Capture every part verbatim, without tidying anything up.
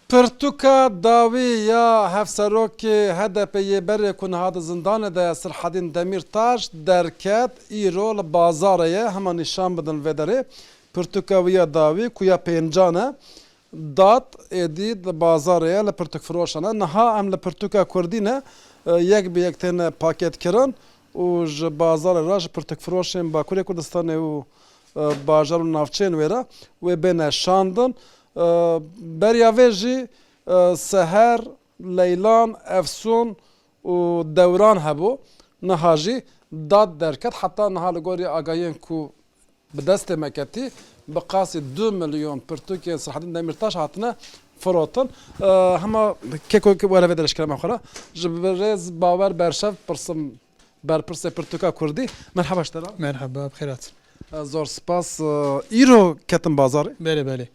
Pirtûka dawî ya hevserokê H D P yê berê ku niha di zindanê de ye, Sirhedîn Demîrtaş, derket, îro li bazarê ye. Hema nîşan bidin vê derê. Pirtûka wî ya dawî ku ya pêncan e, dad êdî di bazarê ye, li pirtûkfiroşan e. Niha em li pirtûka kurdî ne, e, yek bi yek têne pakêtkirin û ji bazarê re ji pirtûkfiroşên Bakurê Kurdistanê û, e, bajar û navçeyên wê re wê bêne şandin. E, beriya vê jî, e, Seher, Leylan, Efsûn û Dewran hebû. Niha jî dad derket. Heta niha li gorî agahiyên ku bi destê me ketî, bi qasî du milyon pirtûkên Sirhedîn Demîrtaş hatine firotin. E, hema keko were vê derê ji kerema xwe re. Ji birêz Bawer Berşev pirsim, berpirsê pirtûka kurdî. Merheba ji te re. Merheba, bi xêr hat. E, zor spas. E, îro ketin bazarê? Belê, belê.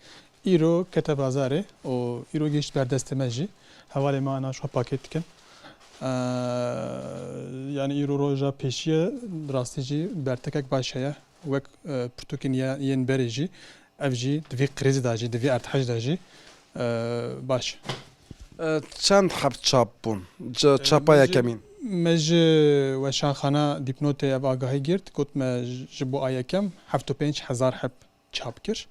Îro kete bazarê û îro gihişt ber destê me jî. Hevalê me ana ji xwe pakêt dikin. E, yanî îro roja pêşî ye, bi rastî jî bertekek baş heye. Wek, e, pirtûkên ye-, yên berê jî, ev jî di vî krîzî de jî, di vî erdhej de jî, e, baş. E, çend heb çap bûn? Çapa yekemîn. Me ji weşanxana dîpnotê ev agahî girt, got me ji bo a yekem heft û pênc hezar heb çap kir.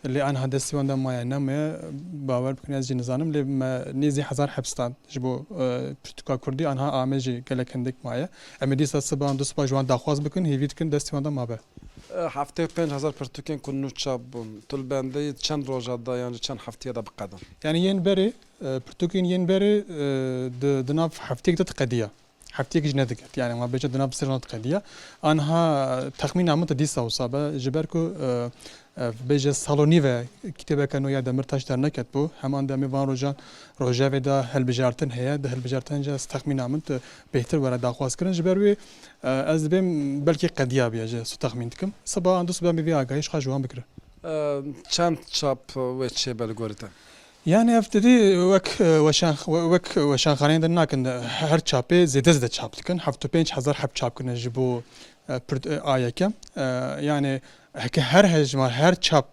Lê anha destê wan de maye nemaye, bawer bikin, ez jî nizanim, lê me nêzî hezar heb stand ji bo, e, pirtûka kurdî anha ame jî gelek hindik maye. Em ê dîsa siba, du siba ji wan daxwaz bikin, hêvî dikin destê wan de mabe. E, heftê û pênc hezar pirtûkên ku nû çap bûn, tu li bendê çend roja de yan jî çend heftiyê de biqedin? Yanî yên berê, e, pirtûkên yên berê, e, di, di nav heftiyek de diqediya. Heftiyek jî nediket. Yanî, ma bêje di nav sê rojan diqediya. Anha texmîna min di dîsa wisa be, ji ber ku, e, e, bêje sal û nîv e kitêbeke nû ya Demîrtaş derneket bû. Heman demê van rojan rojevê de hilbijartin heye. Di hilbijartin jî ez texmîna min tu bêhtir were daxwazkirin. Ji ber wê, e, ez dibêm belkî qediya biye, ji su texmîn dikim. Siba an du siba em ê vê agahî ji xwe ji wan bikirin. E, çend çap wê çêbe li gorî te? Yani ev tedî wek, e, weşan-, we-, wek weşanxaneyên din nakin, e, her çapê zêde zêde çap dikin. Heft û pênc hezar heb çap kirine ji bo, e, pirt-, e, a yekem. E, yani heke her hejmar, her çap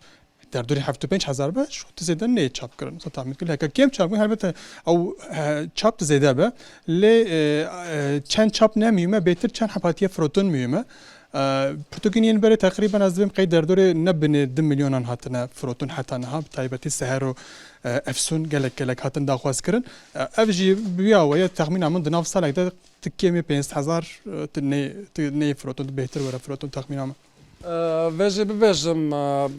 derdorî heft û pênc hezar be, ji xwe tu zêde neyê çap kirin. Mesela tahmin kir, heke kêm çap kirin, helbete ew, e, çap tu zêde be. Lê, e, e, çend çap ne muhîm e, bêtir çend heb hatiye firotin muhîm e. E, pirtûkên yên berê teqrîben ez dibêm qey derdorê ne binê du milyonan hatine firotin heta niha, bi taybetî Seher û, e, Efsûn gelek gelek hatin daxwazkirin. E, ev jî bi wî awayî ye, texmîna min di nav salek de ti kêmî pênc sed hezar, e, ti nê, ti nê firotin, ti bêhtir were firotin texmîna min. E, vê jî bibêjim, e,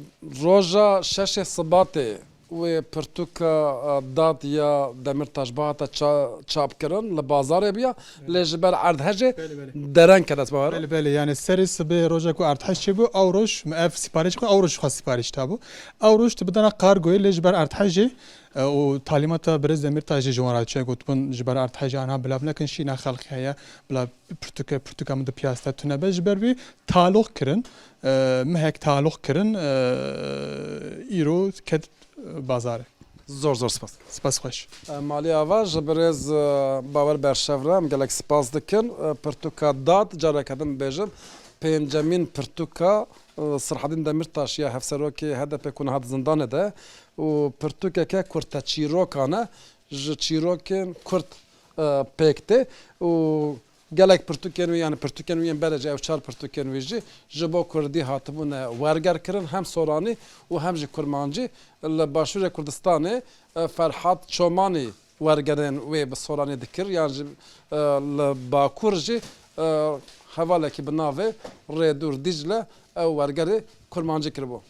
roja şeşê Sibatê wê pirtûka, e, dad ya Demîrtaş bihata ça-, çapkirin, li bazarê bûya, lê ji ber erdhejê Belê, belê. dereng kete, ez bawer im. Belê, belê, yani serê sibê roja ku erdhej çêbû, ew roj me ev sîparîş xwe, ew roj xwe sîparîş dabû. Ew roj tu bidana kargoyê, lê ji ber erdhejê, e, û talîmata birêz Demîrtaş jî ji wan re diçe, gotibûn ji ber erdhejê anha bilav nekin, şîna xelkê heye, bila pirtûke, pirtûka min di piyas de tune be, ji ber vî taloq kirin, e, mehek taloq kirin, e, îro ket, e, bazarê. Zor zor spas. Spas xweş. E, Malî Ava, ji birêz, e, Bawer Berşev re em gelek spas dikin. E, pirtûka dad, careke din bêjim, pêncemîn pirtûka, e, Sirhedîn Demîrtaş ya hevserokê H D P ku niha di zindanê de û pirtûkeke kurteçîrokan e, ji çîrokên kurt, e, pêk tê û gelek pirtûkên wî, yani pirtûkên wî yên berê jî, ew çar pirtûkên wî jî ji bo kurdî hatibûne wergerkirin, hem soranî û hem jî kurmancî. Li Başûrê Kurdistanê, e, Ferhat Çomanî wergerên wê bi soranî dikir, yan jî, e, li Bakur jî, e, hevalekî bi navê Rêdûr Dîcle ew wergerê kurmancî kiribû.